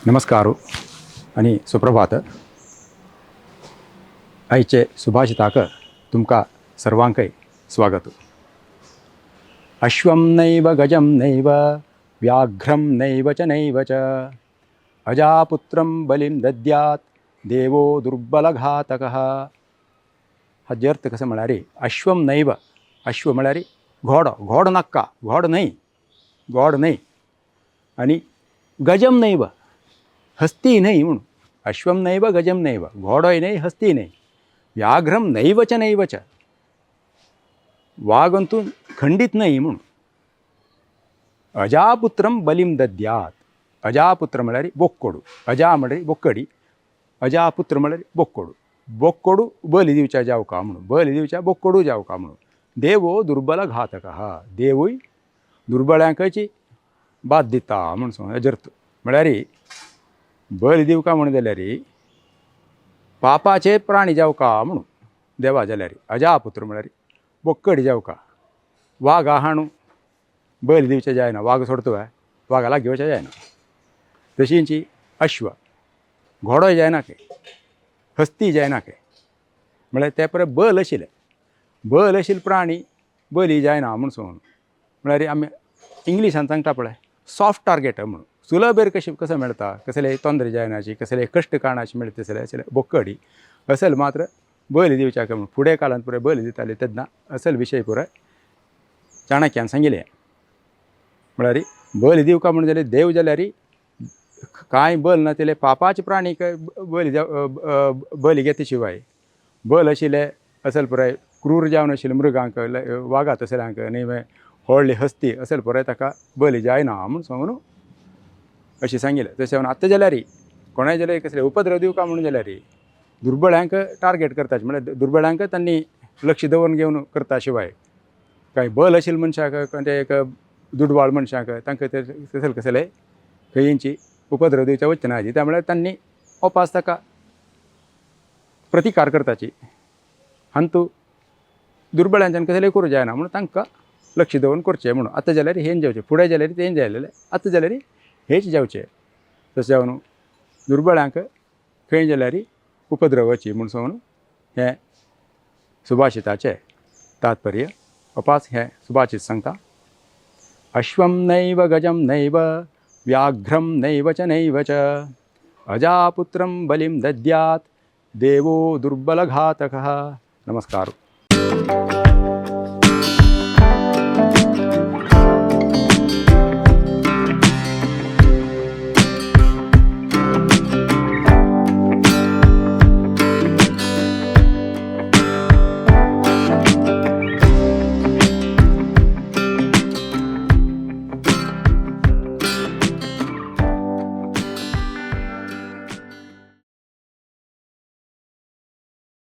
नमस्कार आनी सुप्रभात. आयचे सुभाषिताक तुमकां सर्वांकय स्वागत. अश्वं नैव गजं नैव व्याघ्रं नैव च नैव च अजापुत्रं बलिं दद्यात् देवो दुर्बलघातकः. हाजे अर्थ कसो म्हळ्यार अश्वं नैव, अश्व म्हळ्यार घोडो, घोडो नाका, घोडो न्हय, घोडो न्हय. आनी गजम नैव, हस्ती न्हय म्हूण. अश्वं नैव गजम नैव, घोडोय न्हय हस्ती न्हय. व्याघ्रम नैव च नैव च, वाग अंतू खंडीत न्हय म्हूण. अजापुत्रं बलीम दद्यात. अजापुत्र म्हळ्यार बोक्कोडू, अजा म्हळ्यार बोक्कडी, अजापुत्र म्हळ्यार बोक्कोडू. बोक्कोडू बली दिवच्या जावका म्हणून, बली दिवच्या बोक्कोडू जावका म्हणून. देवो दुर्बल घातक, देवूय दुर्बळ्यांकची बाद दिता म्हूण सांग. हेजो अर्थ म्हळ्यार बली दिवका म्हूण जाल्यार पापाचे प्राणी जावका म्हणून देवा जाल्यार. अजापुत्र म्हळ्यार बोक्कडी जावका. वाग आहा न्हू, बली दिवचें जायना, वाग सोडतो काय, वागा लागीं वचचें जायना. तशींच अश्व, घोडोय जायना खंय, हस्ती जायना खंय. म्हळ्यार ते परत बल आशिल्ले, बल आशिल्ले प्राणी बली जायना म्हूण सांगून. म्हळ्यार आमी इंग्लिशान सांगता पळय, सॉफ्ट टार्गेट म्हणून. सुलभेर कशें कसो मेळटा, कसले तोंदरे जायनाची, कसले कश्ट काणाचे मेळटा तसले असले बोक्कडी असल मात्र बली दिवच्याक म्हणून. फुडें काळांत पुराय बली दिताले तेन्ना असल विशय पुराय चाणक्यान सांगिल्लें. म्हळ्यार बली दिवका म्हूण जाल्यार देव जाल्यार कांय बल ना तिले पापाचे प्राणीक बली बली घेत शिवाय बल आशिल्ले असल पुराय क्रूर जावन आशिल्ले मृगांक, वागात असल्यांक न्ही, व्हडली हस्ती असल पुराय ताका बली जायना म्हूण सांगून अशें सांगिल्लें. तशें आतां जाल्यार कोणाय जाल्यार कसले उपद्रव दिवका म्हणून जाल्यार दुर्बळ्यांक टार्गेट करता, म्हळ्यार दुर्बळ्यांक तांणी लक्ष दवरून घेवन करता शिवाय कांय बल आशिल्ले मनशाक, ते एक दुडवाळ मनशाक तांकां ते तसले कसले खंयची उपद्रव दिवच्या वचना ना. त्या म्हळ्यार तांणी ओपास ताका प्रतिकार करताची हांतू दुर्बळ्यांच्यान कसलें करूं जायना म्हणून तांकां लक्ष दवरून करचें म्हणून. आतां जाल्यार हें जावचें, फुडें जाल्यार तें जायलेलें, आतां जाल्यार हेच जावचें. तशें जावन दुर्बळ्यांक खंय जाल्यार उपद्रवाची म्हूण सांगून हें सुभाषिताचें तात्पर्य. अपास हें सुभाषित सांगता. अश्वं नैव गजं नैव व्याघ्रं नैव च नैव च अजापुत्रं बलिं दद्यात् देवो दुर्बलघातकः. नमस्कार.